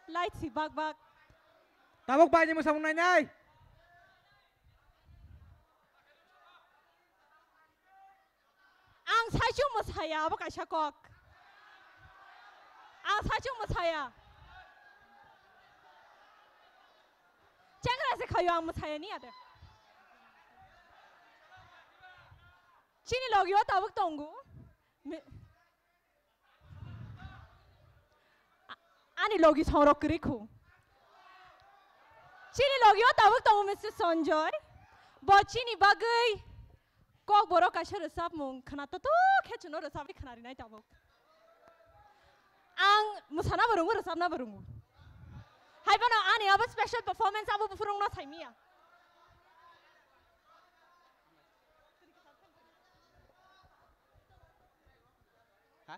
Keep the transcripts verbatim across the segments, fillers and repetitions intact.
Light si bak bak. Tabuk bai ni mwsamung nainai. Ang saichung mwsaya, abo kaisa kok. Ang saichung mwsaya. Chengra se khayo ang mwsaya ni ade. Chini logio tabuk tongo. Me- A-, ani logi songrok kwrwi khu. Chini logi o tabuk tongo Mister Sanjoy. Bo chini bagwi kok borok kaisa rwchapmung khna to to khe chuno rwchapwi khna rinai tabuk. Ang mwsana bo rwngo, rwchapna bo rwngo. Hai bono ani abo special performance abo buphurungno saimiya. Ha?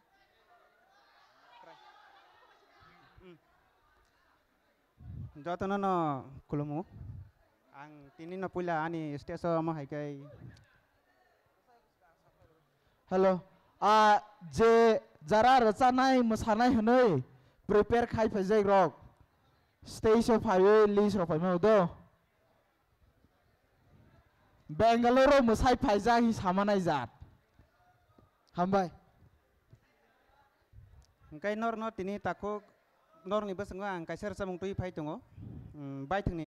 Try. Hmm. Jotono no khulumu. Ang tini no puila ani stage o omo hai kai. Hello. Ah, je jara rwchanai, mwsanai hwnwi prepare khai phaijak rok, stage o phaiwi list rok phaima do. Bangalore o mwsai phaijak hi sama naijak. Hambai. Hingkai norno tini takhuk norni bwskango ang kaisa rwchapmung twi phai tongo. Mm, baithangni